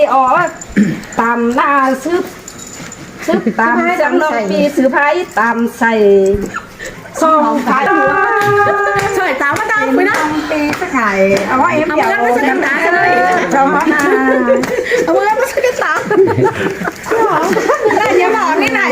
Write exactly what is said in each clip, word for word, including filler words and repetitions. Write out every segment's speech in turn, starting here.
Ổ tăm ꞌna sứp, sứp tăm săng ꞌnọng pi sứp ꞌhại tăm sai. Song phải. Soi táo ꞌmá táo pi ꞌna. Pi sứp ꞌhại. Au ꞌếm au ꞌmưa ꞌmá sứp táo. Au ꞌmưa ꞌmá sứp táo.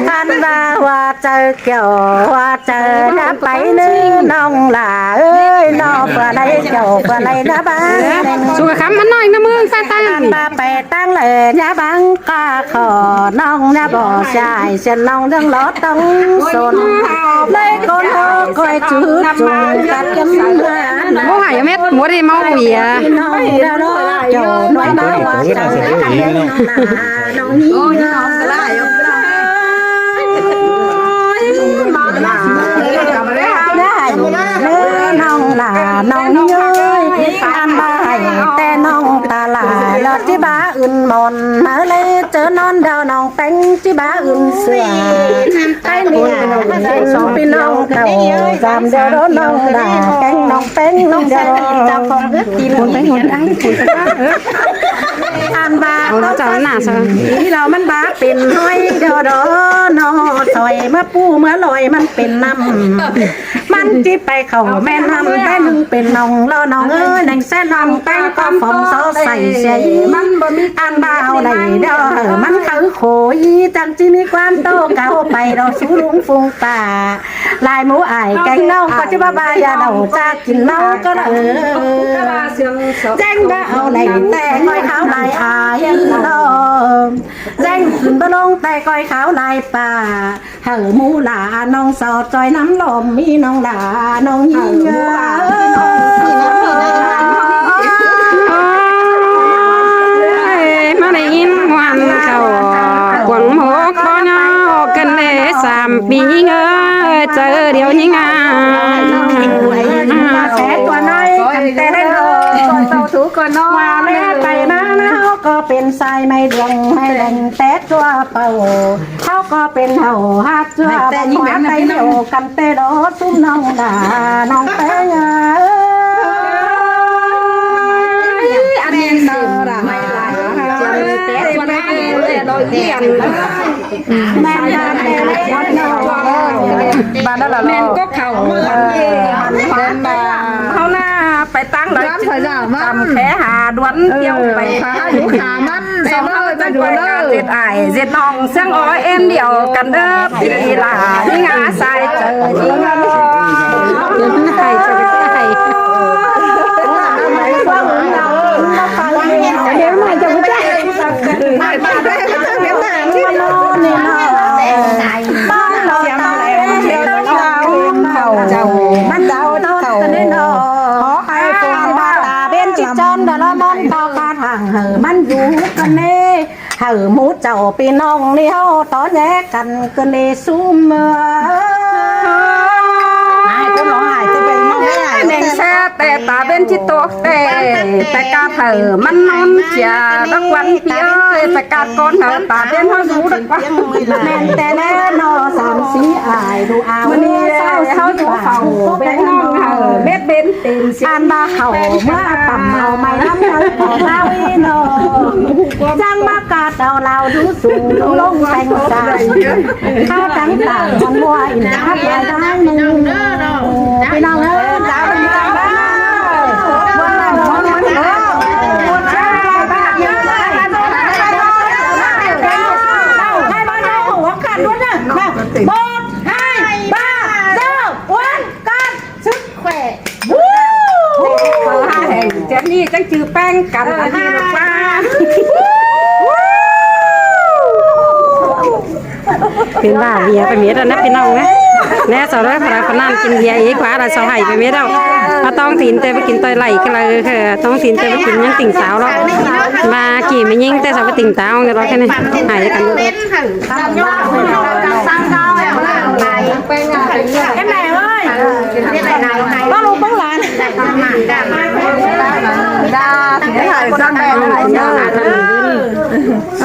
Ăn ꞌva ꞌhua chaư kiẻo ꞌhua chaư ꞌnhá pay ꞌnớ ꞌnọng lả ới, ꞌnọ ꞌpưa ꞌlạy kiẻo ꞌpưa ꞌlạy ꞌnhá ꞌva. Su ꞌkhắm ꞌmắn ꞌnọi ꞌnớ ꞌmướng ꞌphạ ꞌtáng. Ăn ꞌva pay ꞌtáng ꞌlạy ꞌnhá ꞌváng ꞌca khỏ ꞌnọng ꞌnhá bók sai ꞌsướng ꞌnọng ꞌdướng lỏ tong sôn. ꞌLới ꞌcốn ꞌhụ ꞌcoi chứ chung cắt chấm ꞌmá. Báu hả mết, muối đi máu quỷ à. ꞌNọng ꞌnhá lỏ kiẻo ꞌnọi ꞌnhá ꞌhua chaư. ꞌNọng lả ꞌnọng ꞌnhới, ăn ꞌva ꞌhại té ꞌnọng ta lả lỏ ꞌchí bá ứn mon ꞌmá ꞌlé ꞌchớ ꞌnón đao ꞌnọng ꞌpéng ꞌchí bá ứn sửa. Ái ꞌnị ꞌpi ꞌnọng cảu dăm đeo đón ꞌnọng lả kéng ꞌnọng ꞌpéng ꞌnọng đeo. Ăn ꞌva ꞌtố chảu ꞌnạ sao? Đi lo ꞌmắn bá pên ꞌhói đeo đón ꞌnọ soi ꞌmá ꞌpú ꞌmá ꞌloi ꞌmắn pên ꞌnặm. ꞌMắn ꞌchí pay khảu ꞌmen ꞌnặm té ꞌnưng pên ꞌnọng lo ꞌnọng ới, ꞌneng ꞌsé ꞌnọng ꞌpéng ꞌcọ phóng só sai sai. Ăn ꞌva au đảy đeo hảư ꞌmắn kháư khối, chắng ꞌchí ꞌmí ꞌquám ꞌtố cáo pay đo sú ꞌlung phung ta. Lai mú ải kéng ꞌnọng ꞌcọ ꞌchí bá bá ya đau chá kin ꞌnọng ꞌcọ đaư. ꞌDéng bá au đảy té ꞌcoi kháo lai ải lo. ꞌDéng khửn bá ꞌlống té ꞌcoi kháo lai pả. Hảư mú lả ꞌnọng so ꞌchoi ꞌnắm lom ꞌmí ꞌnọng lả ꞌnọng ꞌnhính. Ơi, ꞌmá đảy ꞌnhính ngoan khảu cuông mốc bó ꞌnhó ꞌcợn đé sam pi ꞌnhính ơi, chaư điêu ꞌnhính à. Té tua ꞌnọi cắm té đé đô. Tua tau thú ꞌcọ ꞌnọ. ꞌMá ꞌlé pay ꞌmá ꞌnọ ꞌcọ pên sai ꞌmạy đường ꞌmạy đèn té tua pau. ꞌHáu ꞌcọ pên hảư hák ꞌchua bóng hoa tay điêu cắm té đó sum ꞌnọng lả ꞌnọng ꞌpéng ơi. Ăn nên nơ đà mai lai. Té tua ꞌnọi té đôi yên. Bạn đó là ꞌmen lo. Cốc khảu. Bạn đó là ꞌháu ꞌna pay ꞌtáng đảy. Đoán phải giả ꞌmắn. Tăm khé ha đoán kiêu pay. Khá hả dú khả ꞌmắn. Song ꞌháu ꞌchăng ꞌcoi ꞌnhá ꞌdệt ải ꞌdệt ꞌnọng ꞌsướng ói êm điêu căn đớp đi lả đi ngã sai. Ꞌmắn đau khảu. Khói phung hoa ta bên ꞌchí chón đa lo ꞌmắn ꞌtó khát hàng hảư ꞌmắn dú căn ꞌnê. Hảư mú chảu ꞌpi ꞌnọng ꞌnị ꞌháu tó ꞌnhé căn ꞌcọ ꞌnị sum. Ai, ꞌcốn lo hảư ꞌchí pay ꞌmắn ꞌnê hảư. ꞌNeng ꞌsá té ta bên ꞌchí ꞌtố té, té cá hảư ꞌmắn ꞌnón sia đắc quán ꞌpi ơi, té cá ꞌcốn hảư ta bên ꞌháu dú đắc quán. ꞌMen té ꞌnê ꞌnọ sam sí ải đu ao. ꞌMự ꞌnị ꞌháu dú khảu bên ꞌnọng hảư bết bên pên sia. Ăn bá khảu ꞌmá tăm au ꞌmạy ꞌnắm ꞌnọng ꞌcọ ꞌnáo ꞌnị ꞌnọ. ꞌChăng ꞌmá cá tau lao dú sung dú ꞌlống pheng sa. ꞌHáu tắng tả ꞌmắn ꞌmua ỉn háp lai đai ꞌnưng. ꞌPi ꞌnọng ới, dáo đi dáo đi. Một, hai, ba, dao, uống cạn. Sức khỏe. Woo! Hảư ha hẻng ꞌchớ ꞌnị ꞌchắng chứ ꞌpéng căn ăn đi lộc ꞌva. Pên ꞌva ꞌviạk pay mết ꞌnớ ꞌpi ꞌnọng ꞌnớ. ꞌNé sau ꞌlới phả phả ꞌnặn kin ꞌviạk ế ꞌquá đa sau hảư pay mết ꞌnớ. ꞌMá ꞌtong tin té ꞌva kin ꞌtoi lảy ꞌcọ lai, ꞌtong tin té ꞌva kin ꞌnhắng tỉnh táo ꞌnớ. ꞌVa kỉ ꞌmí ꞌnhính té sau ꞌva tỉnh táo ꞌnớ ꞌlọ ꞌkhạy ꞌnị. Hảư căn. Em này ơi. Bác Lục bác Lan. Đa, thì cái thời gian này là thời gian.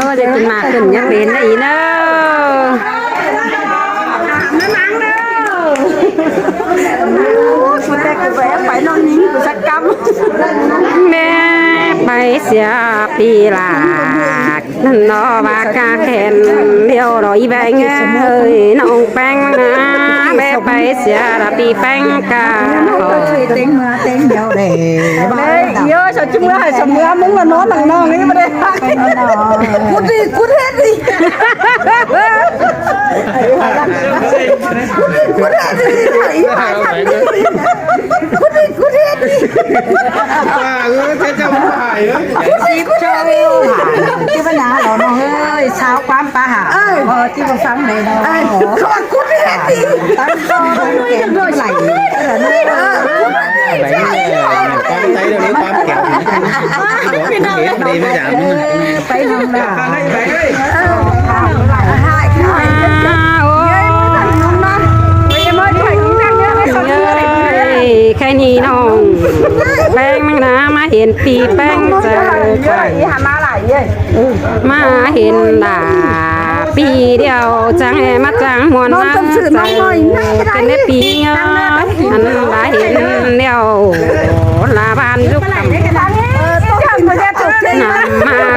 Ơ, để tìm mạc cần nhắc đến đấy ý nữa. Út, một cái của em phải non nín của sắc cắm. Mẹ phải xia pi là. Nó ꞌva cá khen điêu đó ꞌí ꞌvén ơi, ꞌnọng ꞌpéng ꞌmá ꞌmá, bé pay sia là pi ꞌpéng cá. Ôi, têng ꞌmưa têng điêu đê. Đấy, ꞌí ơi, sao chứ ꞌmưa hay sao ꞌmưa ꞌmứng là nó bằng nó nghĩ mà đây. Cút đi, cút hết đi. Cút đi, cút hết đi. Cút đi, cút hết đi. Cút đi, cút hết đi. Chứ bá ná lỏ ꞌnọng ơi, sao ꞌquám pá hả? Ờ, chứ bá phắng đấy đó. Ê, không, cút đi hết đi. Tăng con, tăng kén, tăng lảy. Ê, ꞌquám tay đâu, ꞌquám kéo. Đi mới giảm. Tay nông nà. Hại, hại. Ơi, khay ꞌnị ꞌnọng ꞌpéng ꞌmá ꞌmá, ꞌmá hên pi ꞌpéng ꞌchớ quái. ꞌMá hên đả pi điêu chắng ê ꞌmá chắng muôn ꞌmá chắng. Khen đé pi ꞌngớ. Ăn đả hên điêu là ban dúc. Năm ꞌmá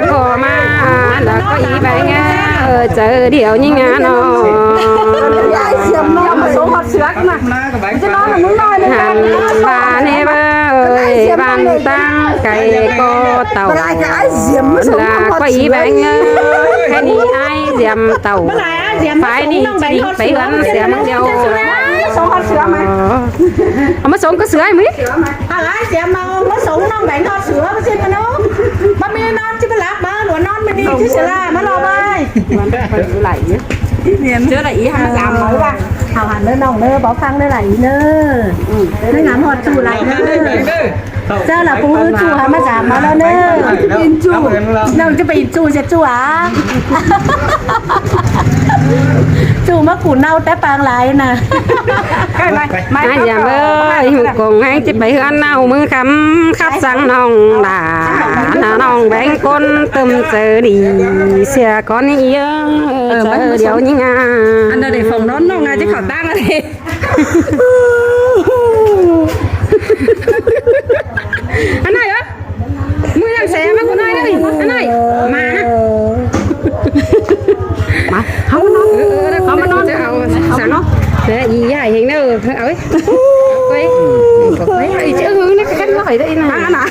ꞌcọ ꞌmá, nó ꞌcọ ꞌí ꞌvén ơi, ꞌchớ điêu ꞌnhính ꞌnọ. Ăn ꞌva ꞌnị báu ơi, ꞌvan ꞌtáng cay ꞌcọ tảu. Là ꞌcọ ꞌí ꞌvén ơi, khay ꞌnị ải Diệm tảu. Phải ꞌnị ꞌchí pay ꞌhướn Diệm điêu. Sống hót sứa mày. Ờ. Ăn ꞌmá sống cá sứa mày. Hả, ải Diệm mà ꞌmá sống ꞌnọng bẻng hót sứa ꞌmá ꞌsịn ꞌmá ꞌnớ. ꞌMá ꞌmí ꞌnón chứ ꞌmá lắp ꞌmá lúa ꞌnón ꞌmá ꞌnị chứ sứa ꞌmá lo ꞌmá. Chớ là ꞌí hăm ꞌmá dám máu ꞌva. Hảo hẳn ꞌnớ ꞌnọng ꞌnớ, báu phăng ꞌnớ là ꞌí ꞌnớ. ꞌNớ ngắm hót sứa lại ꞌnớ. Chớ là cũng ư ꞌchu hả ꞌmá dám máu ꞌnớ. Ư ꞌchu. ꞌNọng chứ pay ꞌchu chứ ꞌchu hả? ꞌChu ꞌmá củ ꞌnọng té pang lai nà. Ải Diệm ơi, hưng cống hăng ꞌchí pay ꞌhướn ꞌnọng ꞌmứng khắm khắp săng ꞌnọng đả. Nà ꞌnọng bẻng ꞌcốn tơm ꞌchớ đi sia ꞌcón ꞌnị ꞌí ơi. Ờ, ꞌchớ điêu ꞌnhính ꞌnọ. Ăn đa để phòng ꞌnón ꞌnọng ꞌnga chứ khảu ꞌtáng ăn đa. Ăn ꞌnị ơ. ꞌMưa đang xé ꞌmá ꞌcốn ꞌnọi ꞌnị. Ăn ꞌnị. Mà. Mà. Không có nói. Không có nói. Sao nó? Để gì vậy hiện nay. Ơi. Ơi. Ơi, chứ hứng nó cái nó hơi đấy nè. Ăn ăn à.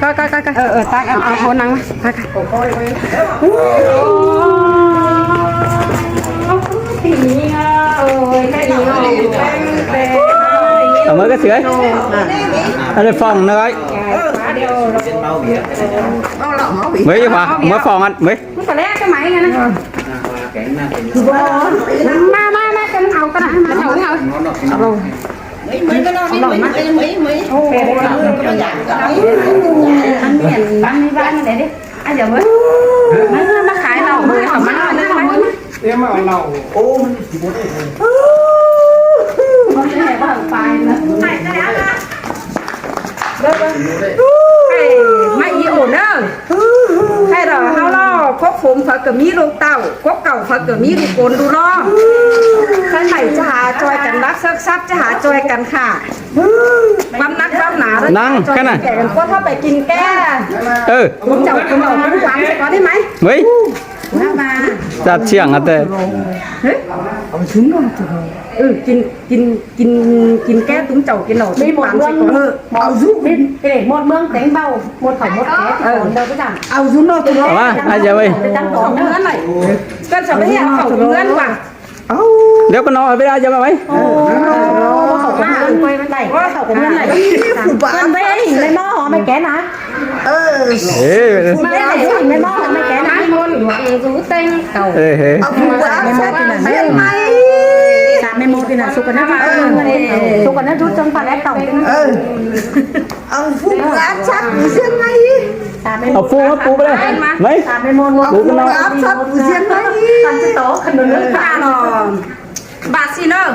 Coi coi coi coi. Ờ ờ, tao ăn ăn hôn năng. Coi coi. Ờ, mới cái sưởi. Ăn đi phòng nữa ấy. Mới chứ hả? Mới phòng ăn, mới. Không phải lẽ cái máy này nè. Má, má, má, cái áo cái này, má, áo, áo. Mấy, mấy cái đó, mấy, mấy, mấy, mấy, mấy. Ồ, ăn miệng, ăn miệng ăn này đi. Ăn giờ mới. Má, má, má khai lẩu, mới hỏng má, má, má, má. Em mà lẩu. Ô, mình chỉ có thể. Có thể là bằng phải nữa. Phải cái áo đó. Khay ꞌmá ꞌí ổ ꞌnớ. Khay lỏ ꞌháu lo, cốc phôm phaư ꞌcọ ꞌmí ꞌlụk tảu, cốc cảu phaư ꞌcọ ꞌmí ꞌlụk ôn đu lo. Khay ꞌmạy ꞌchớ hả ꞌchoi căn lắp sớc sắp ꞌchớ hả ꞌchoi căn khả. ꞌQuám nắc ꞌquám nả ꞌlới năng ꞌchoi căn kẻ căn ꞌquá ꞌthó pay kin ké. Ừ. Cúng chảu cúng ổ cúng quán sẽ có đấy máy. Mấy? Chặt chiang à tê. Hế? Ừ, kin, kin, kin, kin ké túng chảu kin nỏ. ꞋMí túng một pán sẽ mương, có. Bảo giúp. ꞌMí, ê, một mương téng bầu, một khẩu một ké, thì còn đâu có giảm. Áo dún nó tụi nó. Áo á, ai giờ vậy? Cái trắng có. Khẩu mướn này. Cơn sao bây giờ khẩu mướn quảng. Đéo có nó ở bên ai giờ mà mấy? Ồ, khẩu mướn này. Khẩu mướn này. Cơn bây giờ mày mò hó mày ké nà. Ê, mày mò hó mày ké nà. Môn rú têng cầu. Ê, hế. Áo dún nó tụi nó. Sa mê mô thì là sụp vào nắp rút. Sụp vào nắp rút trong pha lét tổng. Áo phu áp sát của riêng mày. Áo phu áp phu vào đây. Mày. Áo phu áp sát của riêng mày. Bà xin ơ.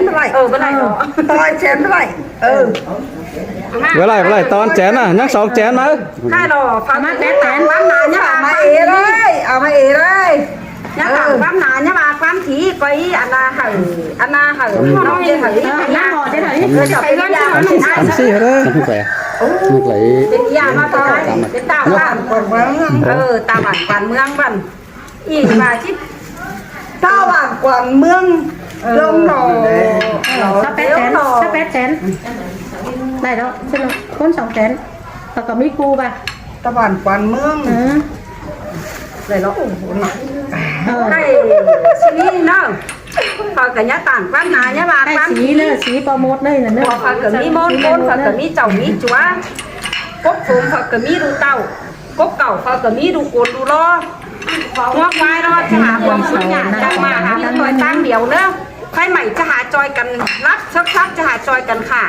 chén báu đảy. Ờ, báu đảy. Ờ. Toi chén báu đảy. Ờ. Báu đảy, báu đảy, ton chén à, ꞌnhắng song chén ꞌmá. Khai lo, pha ꞌmá pét chén. Pha ꞌmá ế ꞌlới, au ꞌmá ế ꞌlới. ꞌNhá tẳng ꞌquám ná, ꞌnhá ꞌva ꞌquám thí, ꞌcọ ꞌí ăn ná hảư, ăn ná hảư, ꞌnọng ꞌdệt hảư, ăn ná hảư, ꞌdệt hảư. Tắm xí hả đấy? Tắm xí hả đấy? Pên ꞌí ăn ꞌmá ꞌtoi, pên ꞌtạu bản quản ꞌmướng. Ờ, ꞌtạu bản quản ꞌmướng báu. ꞌTạu bản quản ꞌmướng. Ờ. Lông lỏ. Ờ, sắp pét chén, sắp pét chén. Đảy ꞌló, ꞌcốn song chén. Ta ꞌcọ ꞌmí cu báu. ꞌTạu bản quản ꞌmướng. Ừ. Đảy ꞌló. Ờ. Hay, sí ꞌnị ꞌnớ. Pha ꞌcọ ꞌnhá tẳng ꞌquám ná, ꞌnhá ꞌva ꞌquám thí. Pha ꞌcọ ꞌmí ꞌmôn ꞌcốn, pha ꞌcọ ꞌmí chảu ꞌmí chúa. Cốc phôm pha ꞌcọ ꞌmí đu ꞌtạu. Cốc cảu pha ꞌcọ ꞌmí đu côn đu ꞌlo. ꞌNguốc ꞌquái ꞌnớ, ꞌchí hả cuông ꞌsúm nhả, chắng ꞌmá hả ꞌmí ꞌtoi ꞌtáng điêu ꞌnớ. Khay mảy ꞌchí hả ꞌchoi căn lắp, sớc sắp ꞌchí hả ꞌchoi căn khả.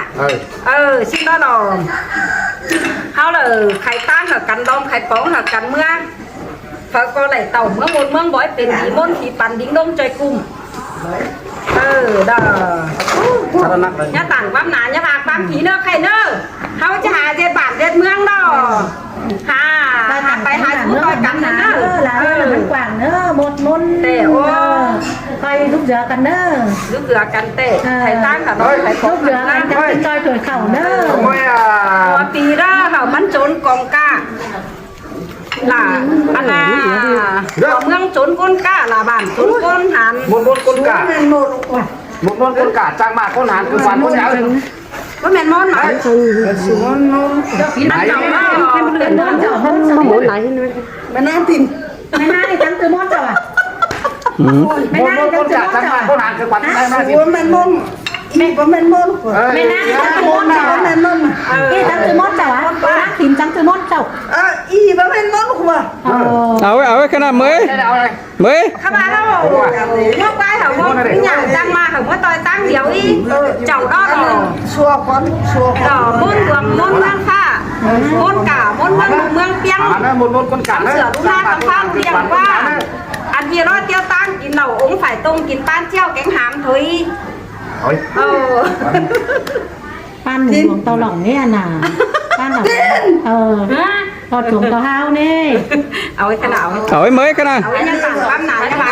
Ờ, sí ꞌnớ lo. ꞌHáu lỏ khay ꞌtáng hảư căn đom, khay póng hảư căn ꞌmứa. Pha ꞌcọ đảy tảu ꞌmứa ꞌmôn ꞌmướng bói pên đi ꞌmôn thí păn đính ꞌnống ꞌchoi ꞌcum. Ờ, đa. ꞌNhá tẳng ꞌquám ná, ꞌnhá ꞌva ꞌquám thí ꞌnớ, khay ꞌnớ. ꞌHáu ꞌchí hả ꞌdệt bản ꞌdệt ꞌmướng ꞌnớ. Hả, hả pay hả sú ꞌtoi căn ꞌnớ. Là ꞌmắn quảng ꞌnớ, ꞌmôn ꞌmôn. Tệ ô. Ờ, khay dúp dưa căn ꞌnớ. Dúp dưa căn ꞌtẹ. Ờ. Khay ꞌtáng hả ꞌnớ, khay dúp dưa căn, căn ꞌchoi tuổi khảu ꞌnớ. Ôi à. Ua pi ꞌnớ, hảư ꞌmắn chốn cong ca. Lả, ăn à, ꞌmướng chốn ꞌcốn cả, lả bản chốn ꞌcốn Hàn. ꞌMôn ꞌcốn ꞌcốn cả. ꞌMôn ꞌcốn ꞌcốn cả, chắng ꞌmá ꞌcốn Hàn, ꞌcốn Hàn, ꞌcốn Hàn. Báu ꞌmen ꞌmôn nả. Ăn chảu ꞌmá. ꞌMôn nả. ꞌMen ꞌnáng tin. ꞌMen ꞌnáng tin chắng ꞌtứ ꞌmôn chảu à? ꞌMen ꞌnáng tin chắng ꞌtứ ꞌmôn chảu à? ꞌCốn Hàn, ꞌcốn Hàn, ꞌcốn Hàn. ꞌMen ꞌnáng tin chắng ꞌtứ ꞌmôn chảu. ꞌMen ꞌnáng tin chắng ꞌtứ ꞌmôn chảu. Ơ, ꞌnáng tin chắng ꞌtứ ꞌmôn chảu. Ơ, ꞌí báu ꞌmen ꞌmôn ꞌcọ. Ờ. Au ꞌvới, au ꞌvới, khả năng ꞌmới. ꞌMới. Khả năng ꞌháu. ꞌNhá ꞌquái hảư ꞌmôn, ꞌnhá chắng ꞌmá hảư ꞌmá ꞌtoi ꞌtáng điêu ꞌí. Chảu ꞌnọ lỏ. Sua con, sua con. Lỏ ꞌmôn luông ꞌmôn ꞌmướng ꞌphạ. ꞌMôn cả, ꞌmôn ꞌmướng, ꞌmướng ꞌpiếng. ꞌMôn, ꞌmôn ꞌcốn cả. Sửa ꞌlụk ná khăm ꞌphạ ꞌlụk ꞌliệng ꞌva. Ăn ꞌviạk ꞌnọ ꞌtiếu ꞌtáng kin nảu ống phải tông kin ꞌpán ꞌchẹo kéng hám thôi. Ôi. Ờ. ꞌPan luông tau lỏng ꞌnị nả. ꞌPan lỏng. Ờ. Tau chuông tau ꞌhao ꞌnị. Au ꞌvới khả năng. Au ꞌvới ꞌmới khả năng. Au ꞌvới ꞌnhá tẳng ꞌquám ná ꞌnhá ꞌva.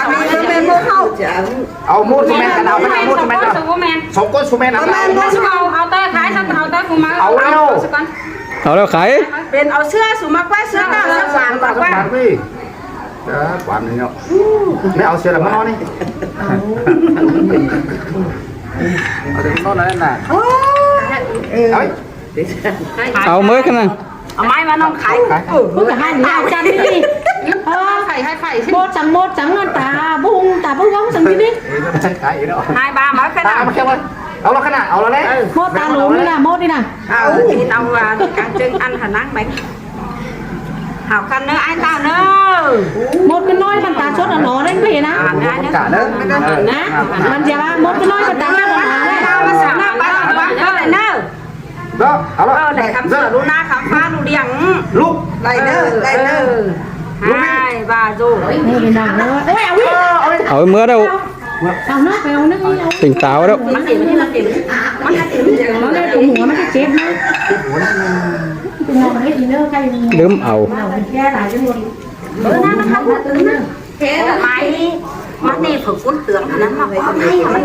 Au ꞌmôn ꞌsúm ꞌmen khả năng, au ꞌmôn ꞌsúm ꞌmen. Song ꞌcốn ꞌsúm ꞌmen. Au ꞌmôn ꞌsúm ꞌmen. Au ꞌtoi thái, au ꞌtoi phủ ꞌmá. Au ꞌlẹo. Au ꞌlẹo khảy. Pên au ꞌsứa ꞌsúm ꞌmá ꞌquá, ꞌsứa ꞌtạu, ꞌsứa quảng ꞌquá. Ơ, quảng ꞌnị ꞌnớ. ꞌMẹ au sia lỏ ꞌmá ꞌnị. Au sia lỏ ꞌmá ꞌnị nả. Ôi. Au ꞌmới khả năng. Au ꞌmá ꞌmá ꞌnọng khảy. Khảy. Ơ, ꞌcọ hả ꞌnị chắng ꞌnị. Ơ, khảy, khảy, khảy. ꞌMốt chắng, ꞌmốt chắng ꞌnặn ta bung, ta bung ꞌcóng chắng ꞌnị. Khảy ꞌnị. Hai ba ꞌmá khả năng. Au ꞌmá khả năng. Au ꞌlẹo khả năng, au ꞌlẹo ꞌnị. ꞌMốt ta lủng ꞌnị nả, ꞌmốt ꞌnị nả. Au, kin au ꞌva, cang ꞌchương ăn hả ꞌnáng bánh. Hảo khăn ꞌnớ, ải ꞌtạu ꞌnớ. ꞌMốt ꞌmen ꞌnọi ꞌmắn ta sốt ăn nó ꞌnị ꞌnớ. À, ꞌmắn ta sốt ăn nó ꞌnị. Hả? ꞌMắn ꞌdệt ꞌva ꞌmốt ꞌmen ꞌnọi ꞌmắn ta sốt ăn nó ꞌnị. Đảy khắm sửa ꞌlụk ná khắm ꞌphạ ꞌlụk ꞌliệng. ꞌLụk. Đảy ꞌnớ, đảy ꞌnớ. Hai, ba, dô. Ôi, ôi, ôi. Ôi, ôi. Au ꞌmới đảy. Tỉnh táo đảy. Nó đây của mùa nó cái chết đấy. Đớm au. Mai, mai ꞌnị phải cuốn tướng, ăn ꞌnặn ꞌmá có mai, ăn ꞌnặn.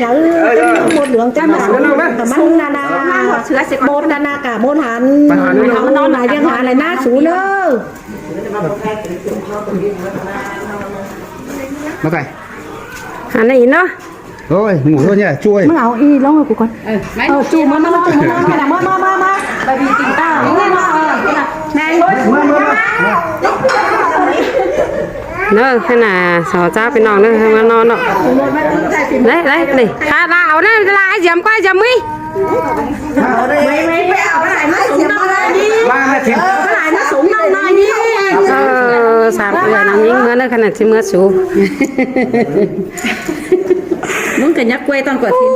ꞌnhá ới, ꞌmột lương chăn ꞌnhá sú, ꞌmá ꞌmắn ꞌnhá ꞌnhá, ꞌmột ꞌnhá ꞌnhá cả ꞌmột hẳn. ꞌMắn hẳn ꞌnhá, ꞌnhá ꞌnhá, ꞌnhá ꞌnhá sú ꞌnớ. ꞌMá cay. Hẳn ꞌnị ꞌnớ. Ôi, ngủ thôi nhỉ, chuối. ꞌMứng au ꞌí ꞌlống ꞌnớ ꞌcọ con. Ờ, ꞌchu ꞌmá, ꞌmá, ꞌmá, ꞌmá, ꞌmá, ꞌmá, ꞌmá. Baby tỉnh táo. Này. ꞌNớ, ꞌkhán ꞌnạ, so ꞌchá ꞌpi ꞌnọng ꞌnớ, ꞌmá ꞌnón ꞌnớ. Đấy, đấy, đi. Khá là au ꞌnớ, là ai diệm, có ai diệm ꞌmí. Ờ, sam ꞌcọ ꞌnhắng ꞌnhính ꞌmứa ꞌnớ, ꞌkhán ꞌnạ ꞌchí ꞌmứa sú. ꞌMứng ꞌcọ ꞌnhá quay ꞌtọn ꞌcọ ꞌchí.